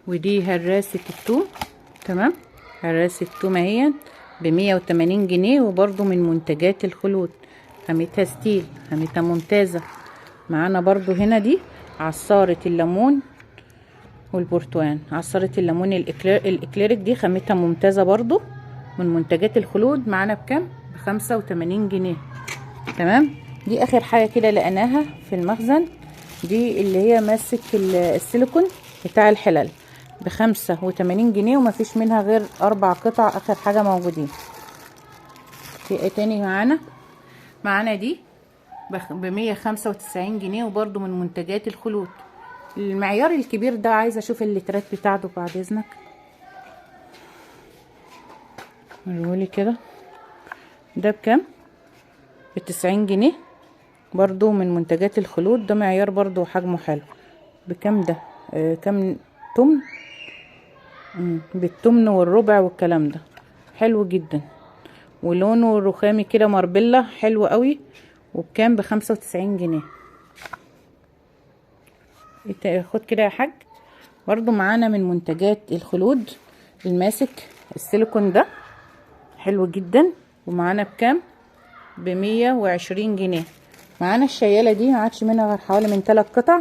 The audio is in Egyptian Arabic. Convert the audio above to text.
ودي هراسة التوم، تمام، هراسة التوم اهي ب180 جنيه، وبرضو من منتجات الخلود، خامتها ستيل، خامتها ممتازة. معانا برضو هنا دي عصارة الليمون والبرتقان، عصارة الليمون الإكليريك دي خامتها ممتازة برضو من منتجات الخلود. معانا بكام؟ ب85 جنيه. تمام. دي آخر حاجة كده لقيناها في المخزن، دي اللي هي ماسك السيليكون بتاع الحلل ب85 جنيه، وما فيش منها غير 4 قطع آخر حاجة موجودين. في ايه تاني معانا؟ معانا دي ب195 جنيه، وبرضو من منتجات الخلود. المعيار الكبير ده عايزة اشوف اللترات بتاعته بعد اذنك، وريهولي كده. ده بكام؟ ب90 جنيه، برضو من منتجات الخلود. ده معيار برضو حجمه حلو. بكام ده؟ كام؟ تمن؟ بالتمن والربع والكلام ده، حلو جدا، ولونه رخامي كده ماربيلا، حلو قوي. وبكام؟ ب95 جنيه. خد كده يا حاج. برضو معانا من منتجات الخلود الماسك السيليكون ده، حلو جدا، ومعانا بكام؟ ب120 جنيه. معانا الشيالة دي ما عادش منها غير حوالي من 3 قطع،